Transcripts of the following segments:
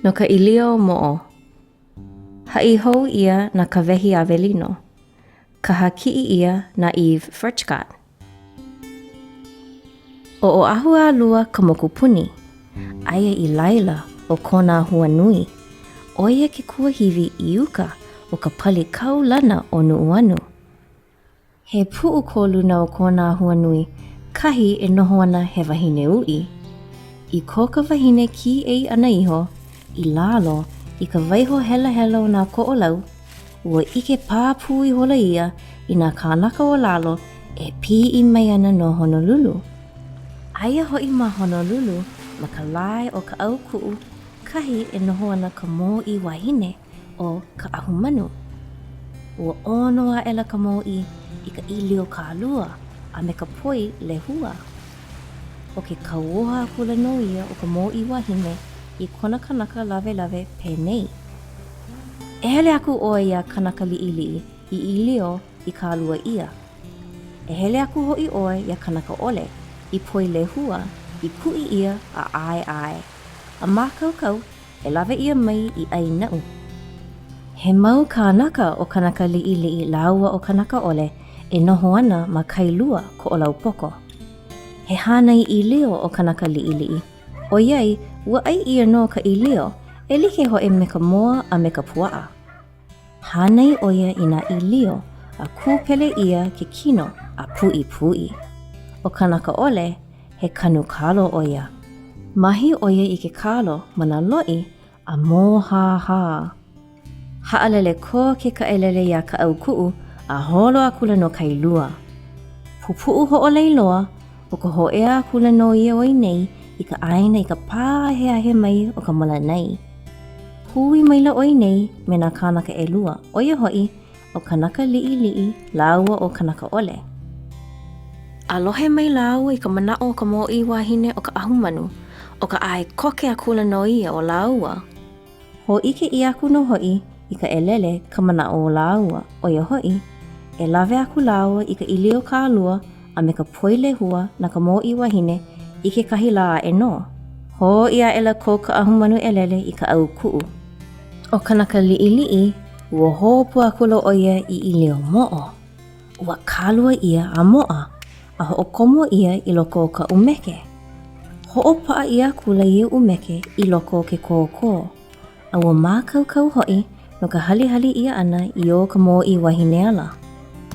No ka ʻīlio moʻo. Haʻi hou ʻia na Kawehi Awelino. Kaha kiʻi ʻia na Eve Furchgott. ʻO Oʻahu a Lua ka mokupuni. Aia i laila ʻo Kōnāhuanui. ʻO ia ke kuahiwi i uka o ka pali kaulana o Nuʻuanu. He puʻu ko luna o Kōnāhuanui, kahi e noho ana he wahine uʻi. I ko ka wahine kīʻei ʻana iho i lalo i ka waiho helahela o nā Koʻolau, ua ʻike pāpū ihola ia i nā kānaka o lalo e piʻi mai ana no Honolulu. Aia hoʻi ma Honolulu ma ka lae ʻo Kaʻaukuʻu kahi e noho ana ka mōʻī wahine ʻo Kaʻahumanu. Ua ʻono aʻela ka mōʻī i ka ʻīlio kālua a me ka poi lehua. ʻO ke kauoha akula nō ia o ka mōʻī wahine i kona kanaka lawelawe penei, E hele aku ʻoe iā Kanaka Liʻiliʻi i ʻīlio i kālua ʻia. E hele aku hoʻi ʻoe iā Kanaka ʻOle i poi lehua i kuʻi ʻia a ʻaeʻae, a mākaukau e lawe ʻia mai i ʻai naʻu. He mau kānaka ʻo Kanaka Liʻiliʻi lāua ʻo Kanaka ʻOle e noho ana ma Kailua, Koʻolaupoko. He hānai ʻīlio ʻo Kanaka Liʻiliʻi, ʻoiai ua ʻai ʻia nō ka ʻīlio, e like hoʻi me ka moa a me ka puaʻa. Hānai ʻo ia i nā ʻīlio a kūpele ʻia ke kino a puʻipuʻi. ʻO Kanaka ʻOle, he kanu kalo ʻo ia. Mahi ʻo ia i ke kalo ma nā loʻi a mōhāhā. Haʻalele koke ka ʻelele iā Kaʻaukuʻu a holo akula no Kailua. Pupuʻu hoʻolei loa, ʻo ka hōʻea akula nō ia o ia nei i ka ʻāina i ka pā aheahe mai o ka malanai. Hui maila ʻo ia nei me nā kānaka ʻelua, ʻo ia hoʻi, ʻo Kanaka Liʻiliʻi lāua ʻo Kanaka ʻOle. A lohe mai lāua i ka manaʻo o ka mōʻī wahine ʻo Kaʻahumanu, ʻo ka ʻae koke akula nō ia o lāua. Hōʻike ʻia aku nō hoʻi i ka ʻelele ka manaʻo o lāua, ʻo ia hoʻi, e lawe aku lāua i ka ʻīlio kālua a me ka poi lehua na ka mōʻī wahine i kekahi lā aʻe nō. Hoʻi aʻela ko Kaʻahumanu ʻelele i Kaʻaukuʻu. ʻO Kanaka Liʻiliʻi, ua hopu akula ʻo ia i ʻīlio moʻo. Ua kālua ʻia a moʻa, a hoʻokomo ʻia i loko o ka ʻumeke. Hoʻopaʻa ʻia akula ia ʻumeke i loko o ke kōkō, a ua mākaukau hoʻi no ka halihali ʻia ʻana i o ka mōʻī wahine ala.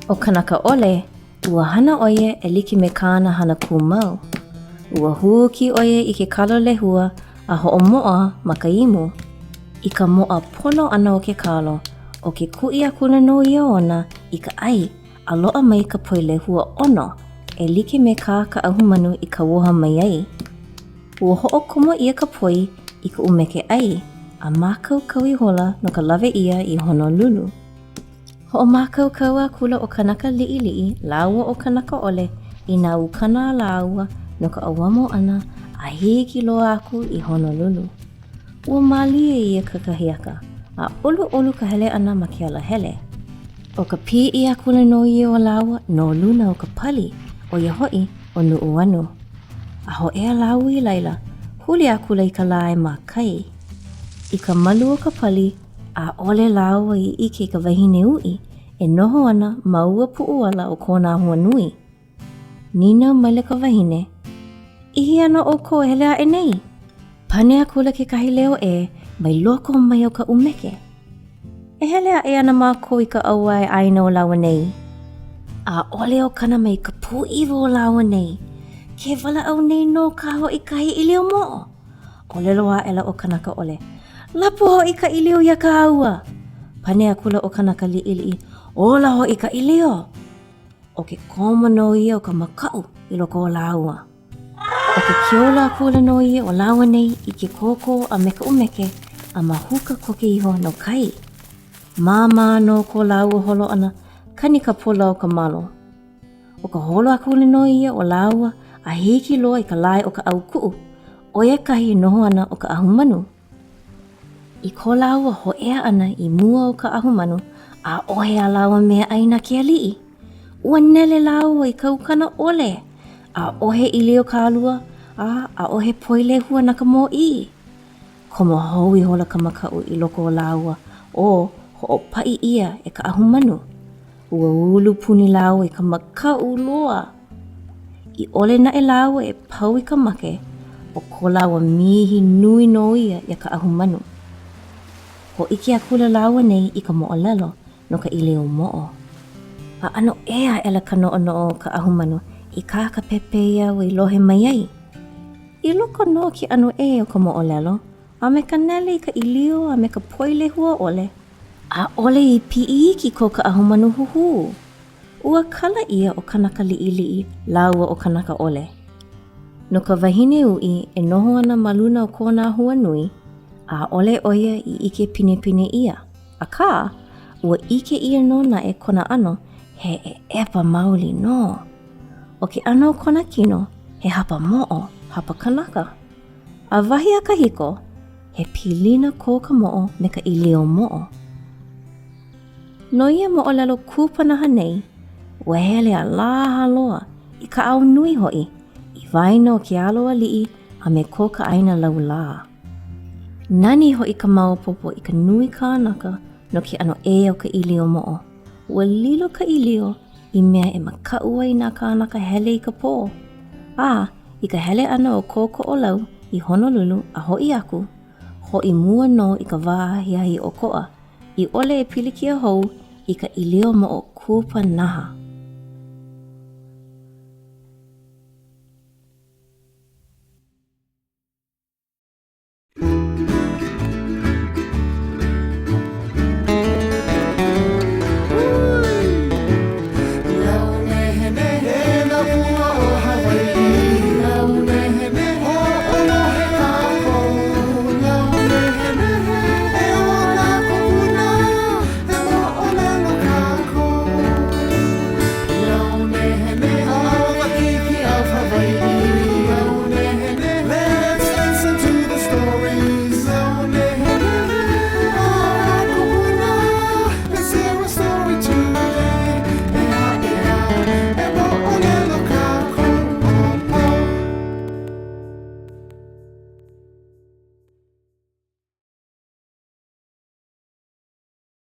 ʻO Kanaka ʻOle, Ua hana ʻo ia e like me kāna hana kūmau. Ua huki ʻo ia i ke kalo lehua a hoʻomoʻa ma ka imu. I ka moʻa pono ʻana o ke kalo, ʻo ke kuʻi akula nō ia ona i ka ʻai a loaʻa mai ka poi lehua ʻono e like me kā Kaʻahumanu i kauoha mai ai. Ua hoʻokomo ʻia ka poi i ka ʻumeke ʻai a mākaukau ihola no ka lawe ʻia i Honolulu. Hoʻomākaukau akula ʻo Kanaka Liʻiliʻi lāua ʻo Kanaka ʻOle i nā ukana a lāua no ka ʻauamo ʻana a hiki loa aku i Honolulu. Ua mālie ia kakahiaka, a ʻoluʻolu ka hele ʻana ma ke alahele. ʻO ka piʻi akula nō ia o lāua no luna o ka pali, ʻo ia hoʻi ʻo Nuʻuanu. A hōʻea lāua i laila, huli akula i ka lae ma kai. I ka malu o ka pali, ʻAʻole lāua i ʻike i ka wahine uʻi e noho ana ma ua puʻu ala o Kōnāhuanui. Nīnau maila ka wahine, I hea nō ʻoukou e hele aʻe nei? Pane akula kekahi leo ʻē mai loko mai o ka ʻumeke. E hele aʻe ana mākou i ka ʻauwae ʻāina o lāua nei. ʻAʻole o kana mai ka pūʻiwa o lāua nei. Ke walaʻau nei nō kā hoʻi kahi ʻīlio moʻo. ʻŌlelo aʻela ʻo Kanaka ʻOle, Lapu hoʻi ka ʻīlio iā kāua! Pane akula ʻo Kanaka Liʻiliʻi, Ola hoʻi ka ʻīlio! ʻO ke komo nō ia o ka makaʻu i loko o lāua. ʻO ke kiola akula nō ia o lāua nei i ke kōkō a me ka ʻumeke a mahuka koke iho no kai. Māmā nō ko lāua holo ʻana, kani ka pula o ka malo. ʻO ka holo akula nō ia o lāua a hiki loa i ka lae o Kaʻaukuʻu, ʻo ia kahi e noho ana ʻo Kaʻahumanu. I ko lāua hōʻea ʻana i mua o Kaʻahumanu, ʻaʻohe a lāua meaʻai na ke aliʻi. Ua nele lāua i ka ukana ʻole. ʻAʻohe ʻīlio kālua, a ʻaʻohe poi lehua na ka mōʻī. Komo hou ihola ka makaʻu i loko o lāua, o hoʻopaʻi ʻia e Kaʻahumanu. Ua ulupuni lāua i ka makaʻu loa. I ʻole naʻe lāua e pau i ka make, ʻo ko lāua mihi nui nō ia iā Kaʻahumanu. Hōʻike akula lāua nei i ka moʻolelo no ka ʻīlio moʻo. A ʻano ʻē aʻela ka noʻonoʻo o Kaʻahumanu i kā ka pepeiao i lohe mai ai. I loko nō o ke ʻano ʻē o ka moʻolelo, a me ka nele i ka ʻīlio a me ka poi lehua ʻole, ʻaʻole i piʻi iki ko Kaʻahumanu huhū. Ua kala ʻia ʻo Kanaka liʻiliʻi lāua ʻo Kanaka ʻole. No ka wahine uʻi e noho ana ma luna o Kōnāhuanui, ʻaʻole ʻo ia i ʻike pinepine ʻia, akā, ua ʻike ʻia nō naʻe kona ʻano he ʻeʻepa maoli nō. ʻO ke ʻano o kona kino, he hapa moʻo, hapa kanaka. A wahi a kahiko, he pilina ko ka moʻo me ka ʻīlio moʻo. No ia moʻolelo kūpanaha nei, ua hele a laha loa, i ka ao nui hoʻi, i waena o ke alo aliʻi a me ko ka ʻāina laulā. Nani hoʻi ka maopopo i ka nui kānaka no ke ʻano ʻē o ka ʻīlio moʻo. Ua lilo ka ʻīlio i mea e makaʻu ai nā kānaka hele i ka pō. A i ka hele ʻana o ko Koʻolau i Honolulu a hoʻi aku, hoʻi mua nō i ka wā ahiahi ʻokoʻa, i ʻole e pilikia hou i ka ʻīlio moʻo kūpanaha.